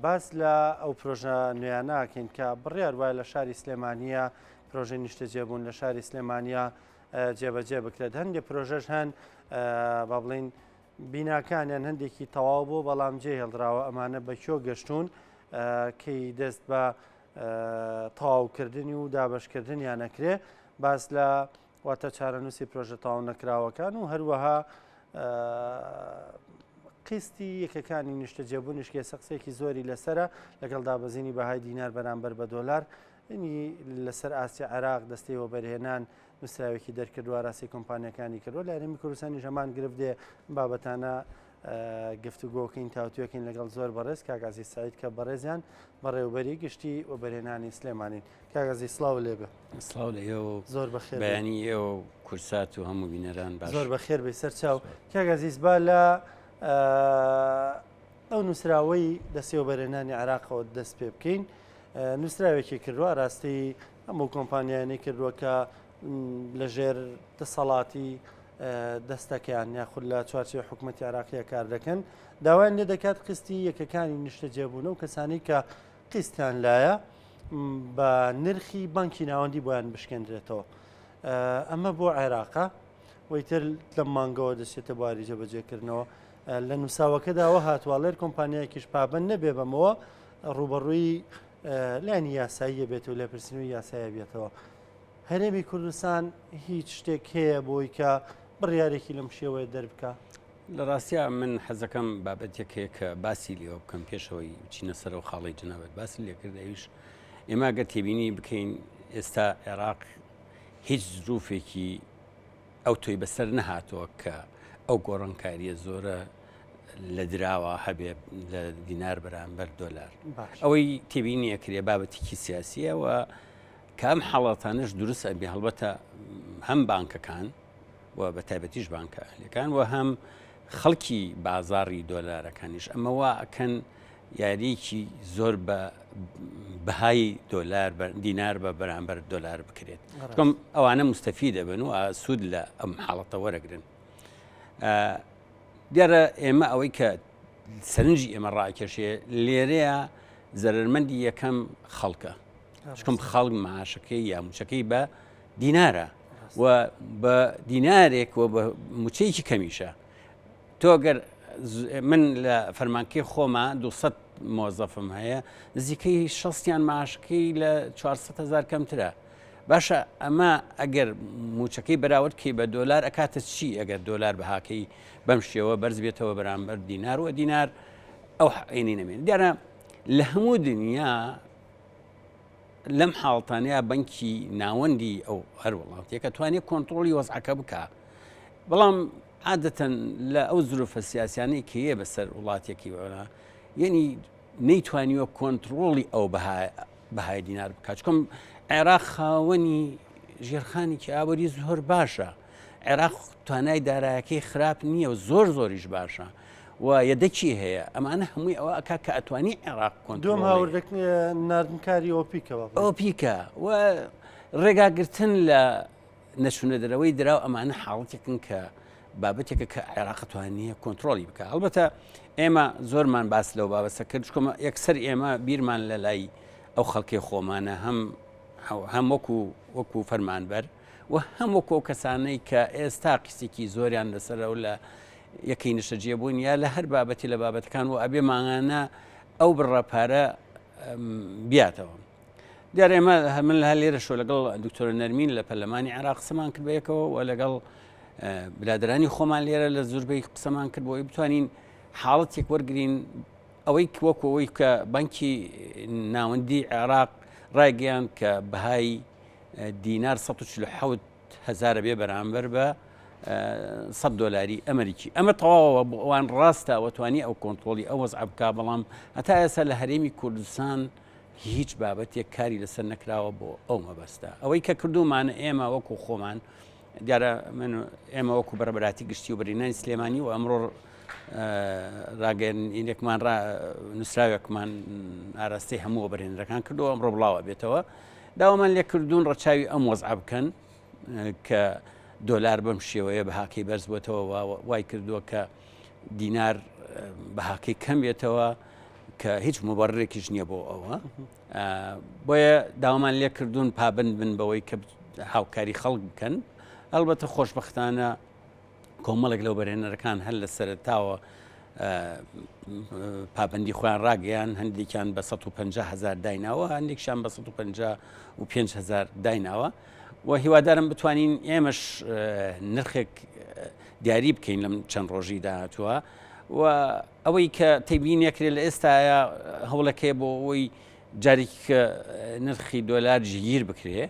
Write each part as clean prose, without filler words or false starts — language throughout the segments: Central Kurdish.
باس لە ئەو پرۆژە نوێیانە ئەکەین کە بڕیار وایە لە شاری سلێمانیە پرۆژەی نیشتەجێبوون لە شاری سلێمانیە جێبەجێ بکرێت. هەندێک پرۆژەش هەن با بڵین بیناکانیان هەندێکی تەواو بوو بەڵام جێ هێڵدراوە ئەمانە بە کوێ گەشتون کەی دەست بە تەواوکردنی و دابەشکردنیان ئەکرێ باس لە واتە چارەنووسی پرۆژە تەواو نەکراوەکان و هەروەها قیستی یەکەکانی نیشتەجێبوونیش کێسە قسێکی زۆری لەسرە لەگەڵ دابەزینی بەهای دینار بەرامبەر بە دۆلار ینی لەسەر ئاستی عێراق دەستەی وەبەرهێنان نووسراوێکی دەرکردووە ئاراستەی کۆمپانیاکانی کردووە لە هەرێمی کوردستانیش هەمان گرفت دێ بابەتانە گفتوگۆکەین تاوتوێکەین لەگەڵ زۆر بەڕێز کاک عەزیز سعید کە بەڕێزیان بەڕێوبەری گشتی وەبەرهێنانی سلێمانین. کاک عەزیز سڵاو لێ بێ. سڵاو لە ئێوە و زۆر بەخێر بێی. بەیانی ئێوە و کورسات و هەموو بینەران باش. زۆر بەخێر بێی سەر چاو. کاک عەزیز با لە ئەو نووسراوەی دەستەی وەبەرهێنانی عێراقەوە دەست پێ بکەین. نووسراوێکی کردووە ئاراستەی هەموو کۆمپانیایانەی کردووە کە لەژێر دەسەڵاتی دەستەکەیان یاخود لە چوارچێوەی حکوومەتی عراقیە کار دەکەن داوایان لێ دەکات قستی یەکەکانی نیشتەجێبوونە و کەسانی کە قیستیان لایە بە نرخی بانکی ناوەندی بۆیان بشکێنرێتەوە ئەمە بۆ عێراقە ویتر لەم مانگەوە دەچێتە بواری جێبەجێکردنەوە لە نووساوەکەداوە هاتواڵێر کۆمپانیایەکیش پابند نەبێ بەمەوە ڕوبەڕووی لایەنی یاساییە بێت و لێپرسینەوەی یاسایە بێتەوە هەرێمی کوردستان هیچ شتێک هەیە بۆی کە بڕیارێکی لەم شێوەیە دەربکا؟ لە ڕاستیا من حەزەکەم بابەتێک هەیە کە باسی لێوە بکەم پێشەوەی بچینە سەر ئەو خاڵەی جەنابت باسی لێ کرد ئەویش ئێمە گەر تێبینی بکەین ئێستا عێراق هیچ زروفێکی ئەو تۆی بەسەر نەهاتووە کە ئەو گۆڕانکاریە زۆرە لە دراوە هەبێ لە دینار بەرامبەر دۆلار ئەوەی تێبینی ئەکرێ بابەتێکی سیاسیە و کە ئەم حاڵەتانەش دروست ئەبێ هەڵبەتە هەم بانکەکان و بە تایبەتیش بانکە ئەهلیەکان و هەم خەڵکی بازاڕی دۆلارەکانیش ئەمە وا ئەکەن یاریکی زۆر بە بەهای دۆلار دینار بە بەرامبەر دۆلار بکرێت چکم ئەوانە مستەفی دەبن و سوود لە ئەم حاڵەتە وەرەگرن دیارە ئێمە ئەوەی کە سەرنجی ئێمە ڕاکێشێ لێرەیە زەرمەندی یەکەم خەڵکە چکم خەڵک معاشەکەی یا موچەکەی بە دینارە و بە دینارێک و بە موچەیەکی کەمیشە تۆ گەر من لە فەرمانکەی خۆما 200 مۆزەفم هەیە نزیکەی شەستیان معاشەکەی لە 400 هزار کەمترە باشە ئەمە ئەگەر موچەکەی بەراورد کەی بە دۆلار ئەکاتە چی ئەگەر دۆلار بەهاکەی بەم شێوە بەرز بێتەوە بەرامبەر دینار و دینار ئەو عینی نەمێن دیارە لە هەموو دنیا لەم حاڵتانەیە بەنکی ناوەندی ئەو هەر وڵاتێکە توانێت کۆنتترۆلی وەزعەکە بکە بەڵام عادەتەن لە ئەو زروفە سیاسیانەی کەیە بەسەر وڵاتێکی وەرا یعنی نەیتوانیوە کۆنتترۆلی ئەو بەهای دینار بکات چکم عێراق خاوەنی ژێرخانێکی ئابووری زۆر باشە عێراق توانای دارایەکەی خراپ نییە و زۆر زۆریش باشە و یەدەکی هەیە ئەمانە هەمووی ئەوە ئەکا کە ئەتوانی عێراق کۆنترۆڵی دوم هاوردەکردنی ناردنکاری ئۆپیکەوە ئۆپیکە و ڕێگاگرتن لە نەچوونە دەرەوەی دراو ئەمانە حاڵەتێکن کە بابەتێکە کە عێراق توانیە کۆنتترۆلی بکە هەڵبەتە ئێمە زۆرمان باس لەو بابەسە کرد چکۆمە یەکسەر ئێمە بیرمان لە لای ئەو خەڵکی خۆمانە هەم هەم وەکو وەکو فەرمانبەر و هەم وەکو ئەو کەسانەی کە ئێستا قیسێکی زۆریان لەسەرە و لە یەکەی نیشتەجێبوون یا لە هەر بابەتی لە بابەتەکان و ئەبێ مانگانە ئەو بڕە پارە بیاتەوە. دیارە ئێمە من لە لێرە شۆ لەگەڵ دکتۆرە نەرمین لە پەرلەمانی عێراق قسەمان کرد بەیەکەوە و لەگەڵ برادرانی خۆمان لێرە لە زوربەی قسەمان کرد بۆی بتوانین حاڵەتێک وەرگین ئەوەی وەکو ئەوەی کە بانکی ناوەندی عێراق ڕایگەیاند کە بەهای دینار 147 هەزارە بێ بەرامبەر بە 100 دۆلاری ئەمریکی ئەمە تەواوە بۆ ئەوان ڕاستە وەتوانی ئەو کۆنتترۆلی ئەو وەزع بک بەڵام هەتا ئێستا لە هەرێمی کوردستان هیچ بابەتێک کاری لەسەر نەکراوە بۆ ئەو مەبەستە ئەوەی کە کردومانە ئێمە وەکو خۆمان دیارە من ئێمە وەکو بەڕێبەراتی گشتی و بەرینانی سلێمانی و ئەمڕۆ ڕاگەیەنێکمان نووسراوێکمان ئاراستەی هەموو وەبەرهێنەرەکان کردو ئەمڕۆ بڵاوە بێتەوە داوامان لێکردوون ڕەچاوی ئەم وەزعە بکەن کە دۆلار بەم شێوەیە بەهاکەی بەرز بۆتەوە وای کردووە کە دینار بەهاکەی کەم بێتەوە. کە هیچ مبەڕێکیش نییە بۆ ئەوە بۆیە داوامان لێکردوون پابند بن بەوەی کە هاوکاری خەڵک بکەن ئەلبەتە خۆشببختانە کۆمەڵێک لەو بەرێنەرەکان هەر لە سەرتاوە پابندی خۆیان ڕاگەیان هەندێکیان بە 150 هزار دایناوە هەندێکشان بە 155 هزار دایناوە و هیوادارم بتوانین ئێمەش نرخێک دیاری بکەین لەم چەند ڕۆژی داهاتووە و ئەوەی کە تێبینی نەکرێت لە ئێستاە هەوڵەکەی بۆ ئەوەی جارێکی کە نرخی دۆلار جێگیر بکرێ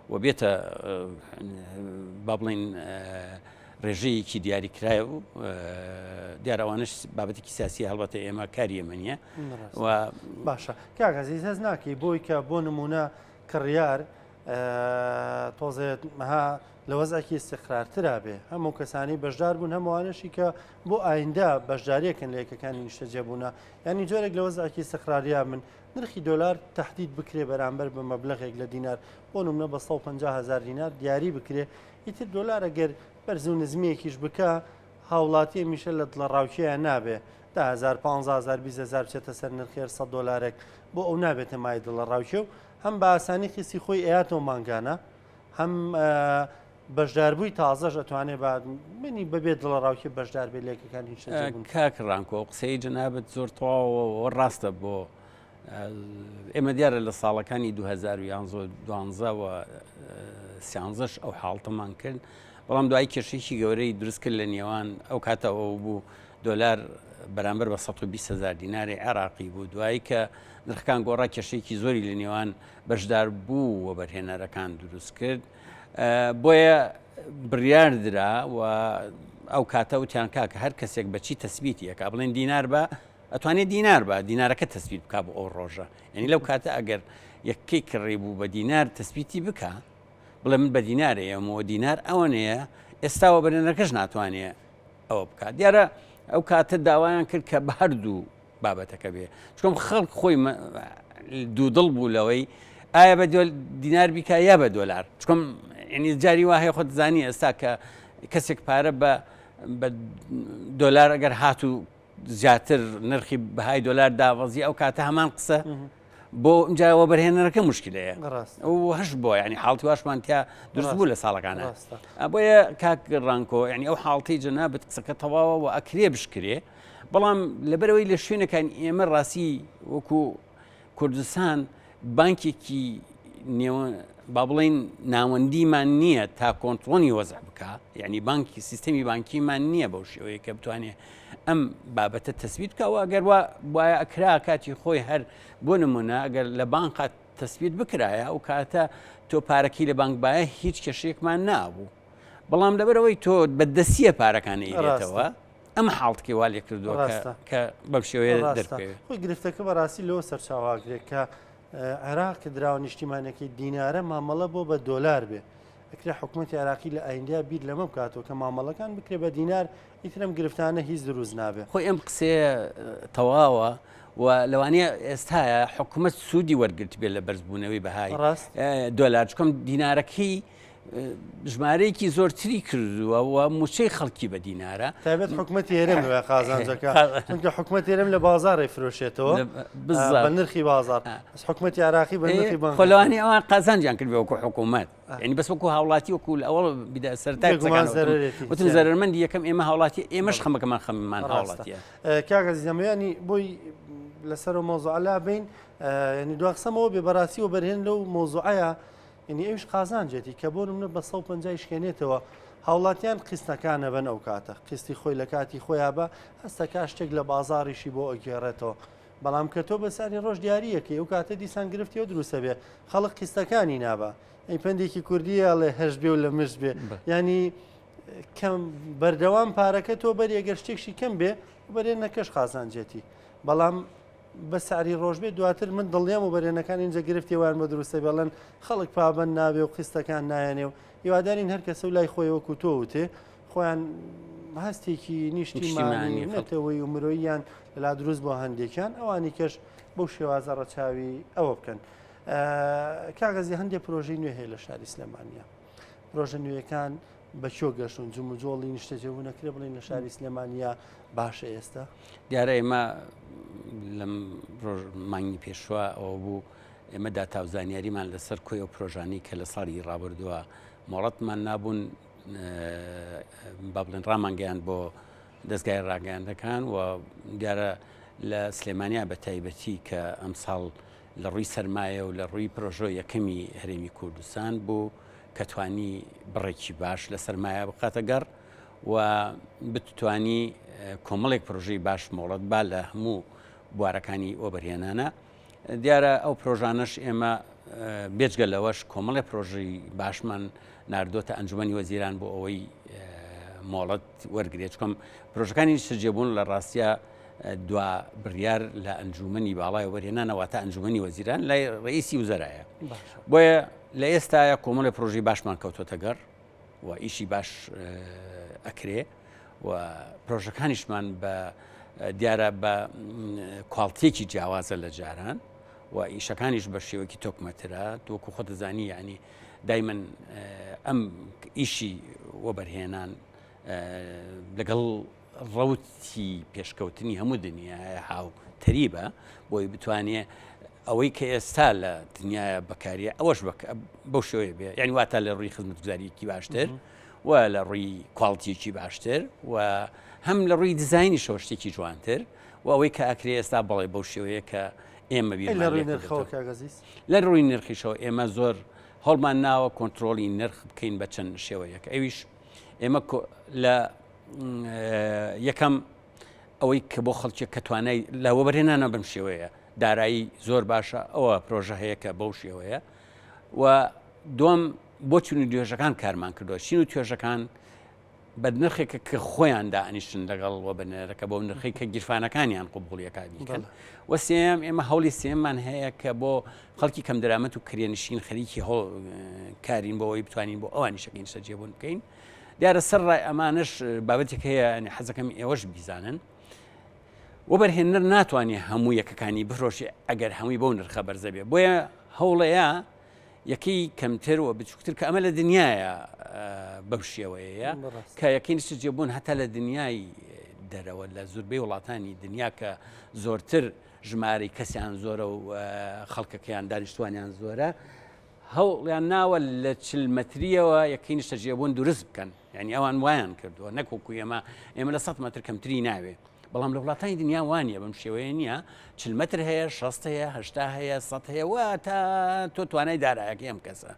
و بێتە با بڵین ڕێژەیەکی دیاریکرای و دیارەوانش بابەتێکی سیاسی هەڵبەتە ئێمە کاری ئێمە نییە و باشە کاک عەزیز هەست ناکەی بۆی کە بۆ نمونە کڕیار تۆزێ ها لە وەزعێکی ئیستیقرارترا بێ هەموو کەسانی بەشدار بوون هەمووانەشی کە بۆ ئایندە بەشداریەکەن لە یەکەکانی نیشتەجێبوونە یعنی جۆرێک لە وەزعێکی ئیستیقراریا من نرخی دۆلار تهدید بکرێ بەرامبەر بە مەبلغێک لە دینار بۆ نمونە بە 150 هزار دینار دیاری بکرێ ئیتر دۆلار ئەگەر بەرز و نزمیەکیش بکە هاوڵاتی هەمیشە لە دڵەڕاوکێیان نابێ 10هزار 15هزار 20هزار بچێتە سەر نرخێر 100 دۆلارێک بۆ ئەو نابێتە مای دڵەڕاوکێ و هەم بە ئاسانی قیستی خۆی ئەیاتەوە مانگانە هەم بەشداربووی تازەش ئەتوانێ بە منی بەبێ دڵەڕاوکێ بەشدار بێ لێکەکان هیچ کاک ڕانکۆ قسەی جەنابت زۆر تەواوە ڕاستە بۆ ئێمە دیارە لە ساڵەکانی 2011 دوانزەوە سیانزەش ئەو حاڵتەمان کرد بەڵام دوای کێشێکی گەورەی دروست کرد لە نێوان ئەو کاتەوە بوو دۆلار بەرامبەر بە 120 هزار دیناری عێراقی بوو دوایی کە نرخەکان گۆڕا کێشەیەکی زۆری لە نێوان بەشداربوو و وەبەرهێنەرەکان دروست کرد بۆیە بڕیار درا و ئەو کاتە وتیان کاکە هەر کەسێک بەچی تەسبیتی ئەکا بڵێن دینار بە ئەتوانێت دینار بە دینارەکە تەسبیت بک بۆ ئەو ڕۆژە یعنی لەو کاتە ئەگەر یەکەی کڕی بوو بە دینار تەسبیتی بکە بڵێ من بە دینارە ئێمەوە دینار ئەوەنەیە ئێستا وەبەرهێنەرەکەش ناتوانێت ئەوە بکات دیارە ئەو کاتە داوایان کرد کە بە هەردوو بابەتەکە بێ چکم خەڵک خۆی دوودڵ بوو لەوەی ئایا بە دینار بیکە یا بە دۆلار چکم ینی جاری وا هەیە خۆت زانی ئێستا کە کەسێک پارە بە بە دۆلار ئەگەر هاتوو زیاتر نرخی بەهای دۆلار دابەزی ئەو کاتە هەمان قسە بۆ ئینجا وەبەرهێنەرەکە مشکلەیە و هەش بۆ ینی حاڵتی واشمان تیا دروست بوو لە ساڵەکانە بۆیە کاک ڕانکۆ ینی ئەو حاڵتی جەنابت قسەکە تەواوە و ئەکرێ بشکرێ بەڵام لەبەرەوەی لە شوێنەکان ئێمە ڕاستی وەکو کوردستان بانکێکی نێوە با بڵین ناوەندیمان نییە تا کۆنتترۆنی وەزع بکە یعنی بانکی سیستەمی بانکیمان نییە بەو شێوەیە کە بتوانێت ئەم بابەتە تەسبیت بکەوە ئەگەر وا وایە ئەکرا کاتی خۆی هەر بۆ نمونە ئەگەر لە بانقا تەسبیت بکرایە ئەو کاتە تۆ پارەکەی لە بانک بایە هیچ کێشەیەکمان نابوو بەڵام لەبەرەوەی تۆ بە دەسیە پارەکان ئەیرێتەوە ئەم حاڵتکی وا لێ کردووە کە بەم شێوەیە دەرکەوێت خۆی گرفتەکە بەڕاستی لەوە سەرچاواگرێت کە عێراق کە دراوە نیشتیمانەکەی دینارە مامەڵە بۆ بە دۆلار بێ ئەکرێ حکوومەتی عێراقی لە ئایندە بیر لەمە بکاتەوە کە مامەڵەکان بکرێ بە دینار ئیتر ئەم گرفتانە هیچ دروست نابێ. خۆی ئەم قسەیە تەواوە و لەوانەیە ئێستاە حکوومەت سوودی وەرگرتبێت لە بەرزبوونەوەی بەهای دۆلار چکم دینارەکەی ژمارەیەکی زۆرتری کردووە و موچەی خەڵکی بە دینارە تایبەت حکوومەتی هەرێم لەوێ قازانجەکە چونکە حکوومەت هەرێم لە بازاڕی فرۆشێتەوە بە نرخی بازار حکوومەتی عراقی بە نرخی بانک خۆ لەوانەیە ئەوان قازانجیان کرد وەکو حکوومەت یعنی بەس وەکو هاوڵاتی وەکو ئەوە بیدا سەرتای وتم زەرەرمەندی یەکەم ئێمە هاوڵاتی ئێمەش خەمەکەمان خەممان هاوڵاتیە کاک عەزیزم ینی بۆی لەسەر و مۆزوع لا بین ینی دوا قسەمەوە بێ بەڕاستی و بەرهێن لەو مۆزوعەیە ینی ئەوش قازانجێتی کە بۆ منە بە 150 شکێنێتەوە هاوڵاتیان قیستەکانە بن ئەو کاتە قیستی خۆی لە کاتی خۆیان بە هەستەکە شتێک لە بازاڕیشی بۆ ئەگێڕێتەوە بەڵام کە تۆ بە سعری ڕۆژ دیاریەکەی ئەو کاتە دیسان گرفتی و دروستە بێ خەڵک قیستەکانی نابا ئەی پەندێکی کوردی ئەڵێ هەش بێ و لە مشت بێ ینی کەم بەردەوام پارەکە تۆ بەری ئەگەر شتێکشی کەم بێ بەرێ نەکەش قازانجێتی بەڵام بە سعری ڕۆژ بێ دواتر من دڵنیام و بەرێنەکان اینجا گرفتی وان بە دروستە بێڵن خەڵک پابند نابێ و قیستەکان نایەنێ و هیوادارین هەر کەسە و لای خۆی وەکو تۆ وتێ خۆیان هەستێکی نیشتیمانی نەتەوەی و مرۆییان لەلا دروست بۆ هەندێکیان ئەوانی کەش بەو شێوازە ڕەچاوی ئەوە بکەن. کاغەزی هەندێک پرۆژەی نوێ هەیە لە شاری سلێمانە پرۆژە نوێیەکان بە کوێ گەشتون جموجۆڵی نیشتەجێبوون ئەکرێ بڵێین لە شاری سلێمانیا باشە ئێستا؟ دیارە ئێمە لەم ڕۆژ مانگی پێشوە ئەوە بوو ئێمە داتا و زانیاریمان لەسەر کۆی ئەو پرۆژانی کە لە ساڵی ڕابردووە مۆڵەتمان نابوون با بڵێن ڕامانگەیان بۆ دەستگای ڕاگەیاندەکان و دیارە لە سلێمانیا بە تایبەتی کە ئەمساڵ لە ڕووی سەرمایە و لە ڕووی پرۆژۆ یەکەمی هەرێمی کوردستان بوو کە توانی بڕێکی باش لە سەرمایە بخاتە گەڕ و بتوانی کۆمەڵێک پرۆژەی باش مۆڵەت با لە هەموو بوارەکانی وەبەرهێنانە دیارە ئەو پرۆژانەش ئێمە بێجگە لەوەش کۆمەڵێ پرۆژەی باشمان ناردۆتە ئەنجومی وەزیران بۆ ئەوەی مۆڵەت وەرگێت چکم پرۆژەکانی سرجێبوون لە ڕاستە دوا بڕیار لە ئەنجومنی باڵای وەرهێنانەوە تا ئەنجومنی وەزیران لای ڕئیسی وزەرایە بۆیە لە ئێستایا کۆمەڵێ پرۆژەی باشمان کەوتۆتە گەڕ و ئیشی باش ئەکرێ و پرۆژەکانیشمان بە دیارە بە کواڵتیەکی جیاوازە لە جاران و ئیشەکانیش بە شێوەکی تۆکمەترە وەکو خۆ دەزانی یعنی دایمەن ئەم ئیشی وەبەرهێنان لەگەڵ ڕەوتی پێشکەوتنی هەموو دنیایە هاو تەریبە بۆی بتوانێ ئەوەی کە ئێستا لە دنیاە بەکاریە ئەوەش بەو شێوەیە بێ یعنی واتە لە ڕووی خزمەتگوزاریەکی باشتر و لە ڕووی کواڵتیەکی باشتر و هەم لە ڕووی دیزاینیشەوە شتێکی جوانتر و ئەوەی کە ئەکرێ ئێستا بەڵێ بەو شێوەیە کە ئێمە بیر لە ڕووی نرخەوە کاک عەزیز؟ لە ڕووی نرخیشەوە ئێمە زۆر هەوڵمان ناوە کۆنترۆڵی نرخ بکەین بە چەند شێوەیەک ئەویش ئێمە لە یەکەم ئەوەی کە بۆ خەڵکێک کە توانای لە وەبەرهێنانە بەم شێوەیە دارایی زۆر باشە ئەوە پرۆژە هەیە کە بەو شێوەیە و دوم بۆ چون و توێژەکان کارمان کردووە چین و توێژەکان بە نرخێکە کە خۆیان دانیشتن لەگەڵ وە بەنێرەکە بۆ نرخی کە گیرفانەکانیان قوبوڵیەکە بیکەن و سێم ئێمە هەوڵی سێمان هەیە کە بۆ خەڵکی کەم درامەت و کرێنشین خەریکی هۆ کارین بۆ ئەوەی بتوانین بۆ ئەوانی شەکەین سەرجێبوون بکەین دیارە سەر ڕای ئەمانەش بابەتێک هەیە ینی حەزەکەم ئێوەش بیزانن وەبەرهێنەر ناتوانێت هەموو یەکەکانی بفرۆشێ ئەگەر هەمووی بەو نرخە بەرزە بێ بۆیە هەوڵەیە یەکەی کەمتر و بچووکتر کە ئەمە لە دنیاە بەم شێوەیە کە یەکەی نیشتەجێبوون هەتا لە دنیای دەرەوە لە زۆربەی وڵاتانی دنیا کە زۆرتر ژمارەی کەسیان زۆرە و خەڵکەکەیان دانیشتوانیان زۆرە هەوڵیان ناوە لە چل مەتریەوە یەکەی نیشتەجێبوون دروست بکەن یعنی ئەوان وایان کردووە نەک وەکو ئێمە ئێمە لە 100 مەتر کەمتری ناوێ بەڵام لە وڵاتانی دنیا وانە بەم شێوەیە نییە چل مەتر هەیە 60 هەیە هەشتا هەیە سە هەیە وا تا تۆ توانای دارایەکەی ئەم کەسە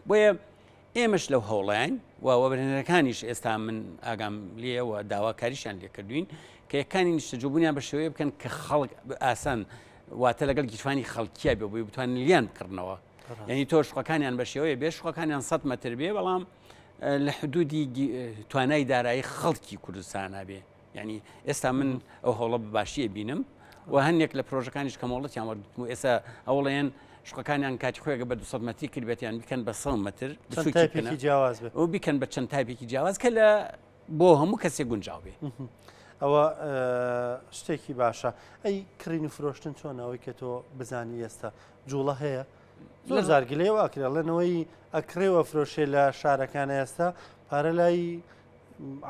بۆیە ئێمەش لەو هەوڵین و وەبەرهێنەرەکانیش ئێستا من ئاگام لێ و داواکاریشان لێکردوین کە یەکانی نیشتەجێبوونیان بە شێوەیە بکەن کە خەڵک ئاسان واتە لەگەڵ گیرفانی خەڵکیە بێ بۆی بتوانن لیان بکڕنەوە یعنی تۆ شقەکانیان بە شێوەیە بێ شقەکانیان 100 متر بێ بەڵام لە حدودی توانای دارایی خەڵکی کوردستانە بێ یعنی ئێستا من ئەو هەوڵە بە باشیە بینم و هەندێک لە پرۆژەکانیش کە مۆڵەتیان وەرگرتم و ئێستا ئەوڵێن شقەکانیان کاتی خۆیەکە بە 200 متری کردبێتیان بکەن بە 100 متر بچووکی جیاواز بێ و بیکەن بە چەند تایپێکی جیاواز کە لە بۆ هەموو کەسێک گونجاو بێ. ئەوە شتێکی باشە ئەی کڕین و فرۆشتن چۆن ئەوەی کە تۆ بزانی ئێستا جوڵە هەیە زۆر زارگلەیە ئەکرێ ڵێنەوەی ئەکرێ و فرۆشێ لە شارەکان ئێستا پارە لای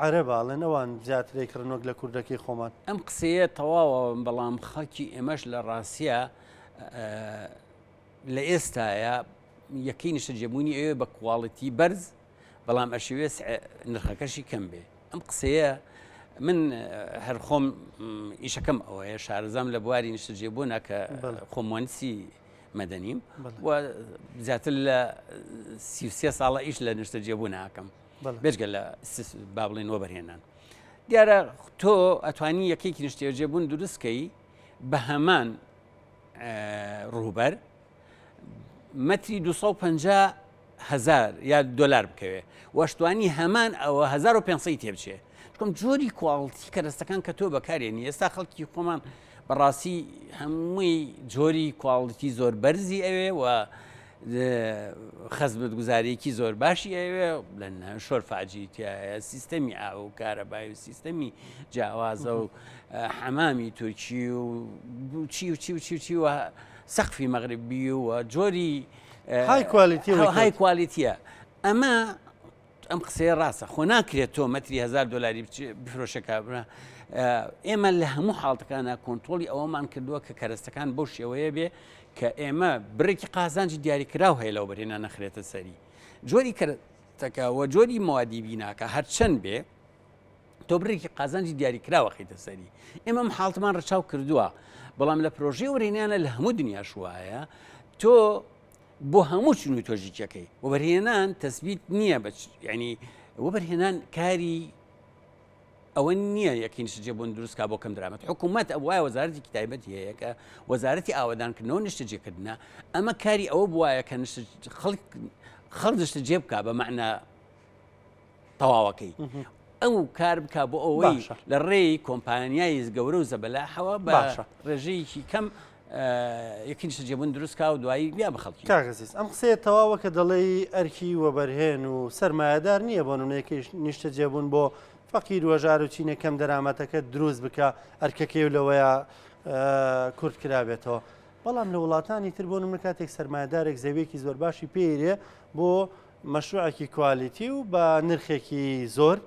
عەرەبە ئەڵێن ئەوان زیاتر ئەیکڕن وەک لە کوردەکەی خۆمان. ئەم قسەیە تەواوە بەڵام خەڵکی ئێمەش لە ڕاستیا لە ئێستایا یەکەی نیشتەجێبوونی ئەوێ بە کواڵیتی بەرز بەڵام ئەشەوێ نرخەکەشی کەم بێ ئەم قسەیە من هەر خۆم ئیشەکەم ئەوەیە شارەزام لە بواری نیشتەجێبوونە کە خۆموەنسی مەدەنیم و زیاتر لە 33 ساڵە ئیش لە نیشتەجێبوون ناکەم بێجگە لە با بڵێن وەبەرهێنان دیارە تۆ ئەتوانی یەکێکی نیشتەجێبوون دروستکەی بە هەمان ڕووبەر مەتری 250 هزار یا دلار بکەوێ وەشتوانی هەمان ئەوە 1500 تێبچێ چکم جۆری کواڵتی کەرەستەکان کە تۆ بەکارێنی ئێستا خەڵکی خۆمان بەڕاستی هەمووی جۆری کواڵیتی زۆر بەرزی ئەوێ و خزمەتگوزاریەکی زۆر باشی ئەوێ لە شۆرفاجی تایە سیستەمی ئاو و کارەبای و سیستەمی جیاوازە و حەمامی تورکی و چی و چی و چی و چی و سەقفی مەغربی و جۆری های کوالیتی های کوالیتیە ئەمە. ئەم قسەیە ڕاستە خۆ ناکرێت تۆ مەتری هزار دلاری بفرۆشە کابرا ئێمە لە هەموو حاڵتەکانە کۆنترۆڵی ئەوەمان کردووە کە کەرەستەکان بەو شێوەیە بێ کە ئێمە بڕێکی قازانجی دیاریکراو هەیە لەو بەرهێنا نەخرێتە سەری جۆری کەرەستەکە و جۆری موادی بیناکە هەرچەند بێ تۆ بڕێکی قازانجی دیاریکراوە خیتە سەری ئێمە ئەم حاڵتمان ڕەچاو کردووە بەڵام لە پرۆژەی وەرهێنانە لە هەموو دنیاش وایە تۆ بۆ هەموو چون و تۆژیکەکەی وەبەرهێنان تەسبیت نییە بە ینی وەبەرهێنان کاری ئەوە نییە یەکی نیشتەجێبوون دروستکا بۆ کەم درامەت حکوومەت ئەوایە وەزارەتێکی تایبەتی هەیە کە وەزارەتی ئاوەدانکردنەوە نیشتەجێکردنە ئەمە کاری ئەوە بواە کە خەڵک خەڵک نیشتەجێ بکا بە مەعنا تەواوەکەی ئەو کار بک بۆ ئەوەی لە ڕێی کۆمپانیای گەورە و زەبەلاحەوە باشە ڕێژەیەکی کەم یەکی نیشتەجێبوون دروستکا و دوایی بیا بە خەڵکی. کاک عەزیز ئەم قسەیە تەواوە کە دەڵێی ئەرکی وەبەرهێن و سەرمایەدار نییە بۆ نمونەیەکەیش نیشتەجێبوون بۆ فەقیر و هەژار و چینە کەم دەرامەتەکە دروست بکا ئەرکەکەی و لەوەیە کورت کرابێتەوە بەڵام لە وڵاتانی تر بۆ نمونە کاتێک سەرمایەدارێک زەویەکی زۆر باشی پێیرێ بۆ مەشروعێکی quality و بە نرخێکی زۆر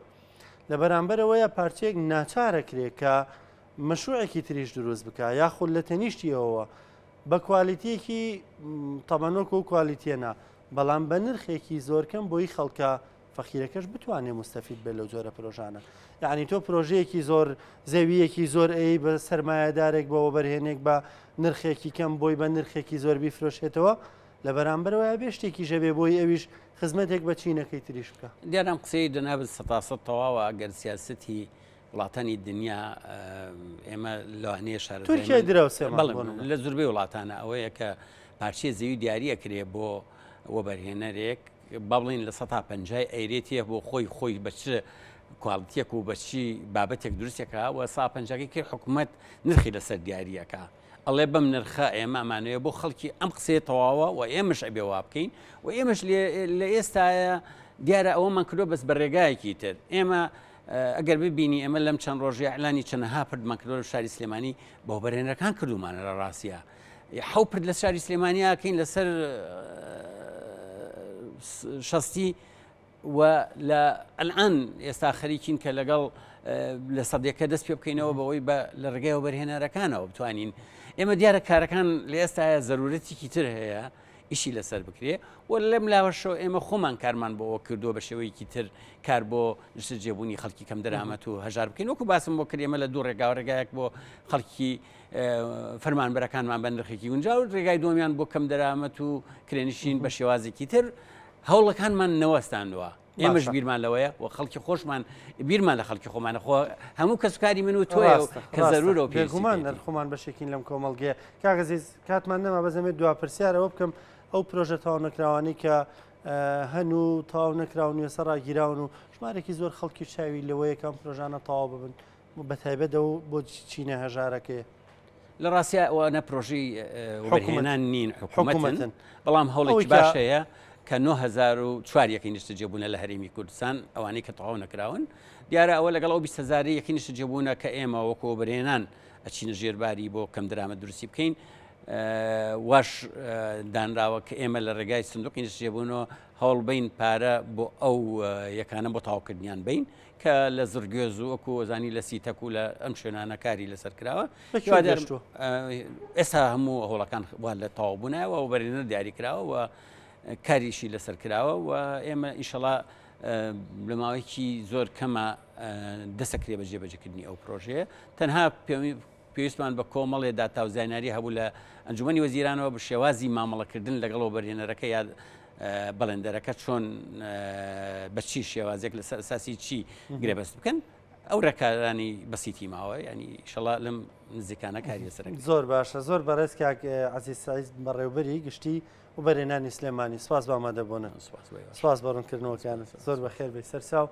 لە بەرامبەرەوەیە پارچەیەک ناچارە کرێ کە مەشروعێکی تریش دروست بکا یاخود لە تەنیشتی ئەوەوە بە quality یەکی تەبەن وەکو ئەو quality یە نا بەڵام بە نرخێکی زۆر کەم بۆی خەڵکە فەقیرەکەش بتوانێ موستەفید بێت لەو جۆرە پرۆژانە یعنی تۆ پرۆژەیەکی زۆر زەویەکی زۆر ئەی بە سەرمایەدارێک بە وەبەرهێنێک بە نرخێکی کەم بۆی بە نرخێکی زۆر بیفرۆشێتەوە لە بەرامبەرەوە بێ شتێکی ژەبێ بۆی ئەویش خزمەتێک بە چینەکەی تریش بکە. دیارە ئەم قسەی جەنابت سەتاسەد تەواوە ئەگەر سیاسەتی وڵاتانی دنیا ئێمە لەوانەیە شارەزای تورکیای دراوسێمان بەڵێ لە زوربەی وڵاتانە ئەوەیە کە پارچەی زەوی دیاریە کرێ بۆ وەبەرهێنەرێک با بڵین لە سەتا پەنجای ئەیرێتیە بۆ خۆی خۆی بە چ quality یەک و بە چی بابەتێک دروستێکە و سا پەنجاکەی کرد حکوومەت نرخی لەسەر دیاریەکە ئەڵێ بەم نرخە ئێمە ئەمانەوێ بۆ خەڵکی ئەم قسەیە تەواوە و ئێمەش ئەبێ وا بکەین و ئێمەش لە ئێستاە دیارە ئەوەمان کردووە بەس بە ڕێگایەکی تر ئێمە ئەگەر ببینی ئێمە لەم چەند ڕۆژی ئەلانی چەنەها پردمان کردووە لە شاری سلێمانی بۆ بەرێنەکان کردومانە لە ڕاستە حەو پرد لە شاری سلێمانیاکەین لەسەر شەستی و لە ئەلئان ئێستا خەریکین کە لەگەڵ لە سەدێکە دەست پێ بکەینەوە بەوەی بە لە ڕێگای وەبەرهێنەرەکانەوە بتوانین ئێمە دیارە کارەکان لە ئێستاە زەرورەتێکی تر هەیە ئیشی لەسەر بکرێ و لەم لاوەشەوە ئێمە خۆمان کارمان بۆ ئەوە کردووە بە شێوەیەکی تر کار بۆ نیشتەجێبوونی خەڵکی کەم دەرامەت و هەژار بکەین وەکو باسم بۆ کرد ئێمە لە دوو ڕێگا و ڕێگایەک بۆ خەڵکی فەرمانبەرەکانمان بە نرخێکی گونجاو ڕێگای دووەمیان بۆ کەم دەرامەت و کرێنشین بە شێوازێکی تر هەوڵەکانمان نەوەستاندووە ئێمەش بیرمان لەوەیە و خەڵکی خۆشمان بیرمان لە خەڵکی خۆمانە خۆ هەموو کەسکاری من و تۆیە کە زەرورە و پێگومان هەر خۆمان بەشێکین لەم کۆمەڵگەیە کاک عەزیز کاتمان نەما بەزەمێت دوا پرسیارەوە بکەم ئەو پرۆژە تەواو نەکراوانەی کە هەن و تەواو نەکراون و ێستا ڕاگیراون و ژمارێکی زۆر خەڵکی چاوی لەوەیە کە ئەم پرۆژانە تەواو ببن بە تایبەت ئەو بۆ چینە هەژارەکەیە. لە ڕاستیا ئەوانە پرۆژەی وەبەرهێنان نین حکوومەتن بەڵام هەوڵێکی باش هەیە کە 9004 یەکەی نیشتەجێبوونە لە هەرێمی کوردستان ئەوانەی کە تەواو نەکراون دیارە ئەوە لەگەڵ ئەو 20 هەزاری یەکەی نیشتەجێبوونە کە ئێمە وەکو وەبەرهێنان ئەچینە ژێرباری بۆ کەم درامە دروستی بکەین واش دانراوە کە ئێمە لە ڕێگای سندوقی نیشتەجێبوونەوە هەوڵبین پارە بۆ ئەو یەکانە بۆ تەواوکردنیان بین کە لە زڕگوێز و وەکو ئەزانی لە سیتەک و لە ئەم شوێنانە کاری لەسەر کراوە ئێستا هەموو هەوڵەکان وا لە تەواو بوونایەوە و بەرێنەر دیاری کراوە و کاریشی لەسەر کراوە و ئێمە ئیشەڵا لە ماوەیەکی زۆر کەمە دەسەکرێ بە جێبەجێکردنی ئەو پرۆژەیە تەنها پێویستمان بە کۆمەڵێ داتا و زانیاری هەبوو لە ئەنجومەنی وەزیرانەوە بە شێوازی مامەڵەکردن لەگەڵ وەبەرهێنەرەکە یا بەڵێندەرەکە چۆن بە چی شێوازێک لەسەر ئەساسی چی گرێبەست بکەن ئەو ڕێکارانی بەسیتی ماوە ینی شەڵا لەم نزیکانە کاری لەسەر زۆر باشە زۆر بەڕێز کاک عەزیز سەعید بەڕێوبەری گشتی و بەرێنانی سلێمانی سپاس بە ئامادەبوونت سپاس بە ڕوونکردنەوەکانت زۆر بەخێر بێی سەرچاو.